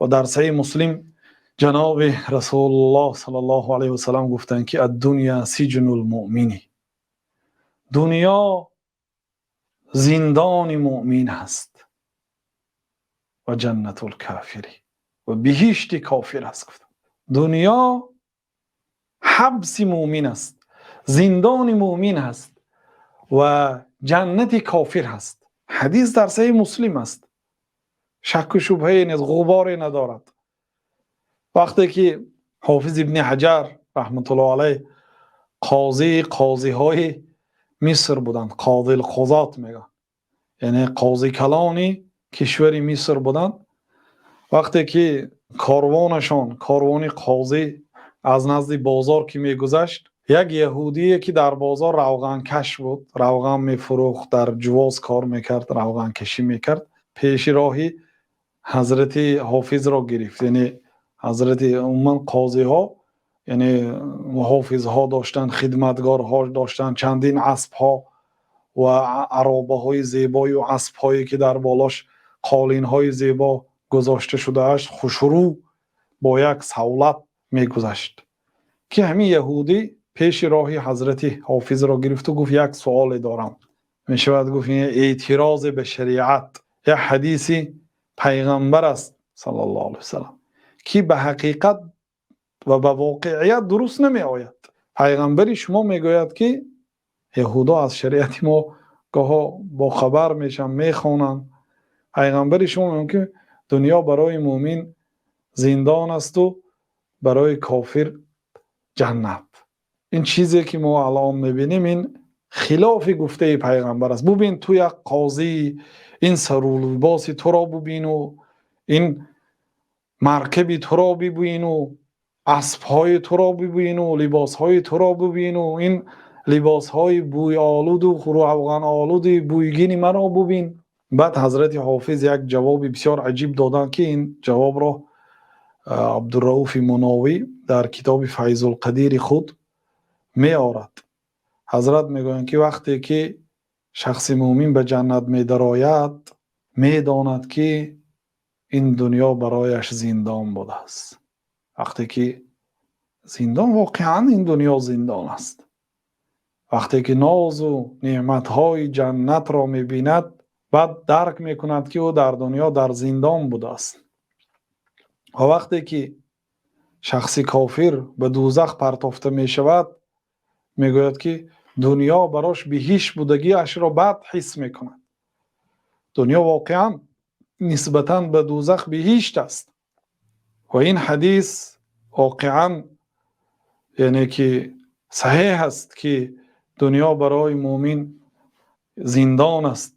Ва дар Саҳеҳи Муслим ҷаноби Расулуллоҳ саллаллоҳу алайҳи васаллам гуфтанд, ки الدنيا سجن المؤمن, дунё зиндони мӯъмин аст, وجنة الكافر, ва биҳишти кофир аст, гуфтанд. Дунё ҳабси мӯмин аст, зиндони мӯмин аст ва ҷаннати кофир аст. Ҳадис дар Саҳеҳи Муслим аст, шакку шубҳае нест, ғуборе надорад. Вақте ки Ҳофиз Ибни Ҳаҷар раҳматуллоҳ алайҳ қозии қозиҳои Миср буданд, قاضي القضاة мегӯянд, яъне қози калони кишвари Миср буданд, вақте ки корвонашон, корвони қозӣ аз назди бозор ки мегузашт, як яҳудие, ки дар бозор равғанкаш буд, равған мефурӯхт, дар ҷувоз кор мекард, равғанкашӣ мекард, пеши роҳи ҳазрати Ҳофизро гирифт. Яъне ҳазрати умуман қозиҳо, яъне муҳофизҳо доштанд, хидматгорҳо доштанд, чандин аспҳо ва аробаҳои зебою аспҳое, ки дар болош қолинҳои зебо гузошта шудааст, хушрӯ бо як савлат мегузашт, ки ҳамин яҳудӣ пеши роҳи ҳазрати Ҳофизро гирифту гуфт: «Як суоле дорам». Мешавад гуфт, эътирозе ба шариат, як ҳадиси пайғамбар аст саллаллоҳу алайҳи васаллам, ки ба ҳақиқат ва ба воқеият дуруст намеояд. Пайғамбари шумо мегӯяд, ки яҳудо аз шариати мо гоҳо бохабар мешаванд, мехонанд, пайғамбари шумо мегӯяд, ки дунё барои мӯмин зиндон асту барои кофир ҷаннат. Ин чизе, ки мо алон мебинем, ин хилофи гуфтаи пайғамбар аст. Бубин, ту як қозӣ, ин сару либоси туро бубину, ин маркаби туро бибину, аспҳои туро бибину, либосҳои туро бибину, ин либосҳои бӯйолуду равғанолуди бӯйгини маро бубин. Баъд ҳазрати Ҳофиз як ҷавоби бисёр аҷиб доданд, ки ин ҷавобро Абдурауфи Муновӣ дар китоби Файзулқадири худ меорад. Ҳазрат мегӯянд, ки вақте ки шахси мӯмин ба ҷаннат медарояд, медонад, ки ин дунё барояш зиндон будааст. Вақте ки зиндон, воқеан ин дунё зиндон аст, вақте ки нозу неъматҳои ҷаннатро мебинад, баъд дарк мекунад, ки ӯ дар дунё дар зиндон будааст. Ва вақте ки шахси кофир ба дӯзах партофта мешавад, мегӯяд, ки дунё барош биҳишт будагиашро баъд ҳис мекунад. Дунё воқеан нисбатан ба дӯзах биҳишт аст. Ва ин ҳадис воқеан, яъне ки саҳеҳ аст, ки дунё барои мӯмин зиндон аст.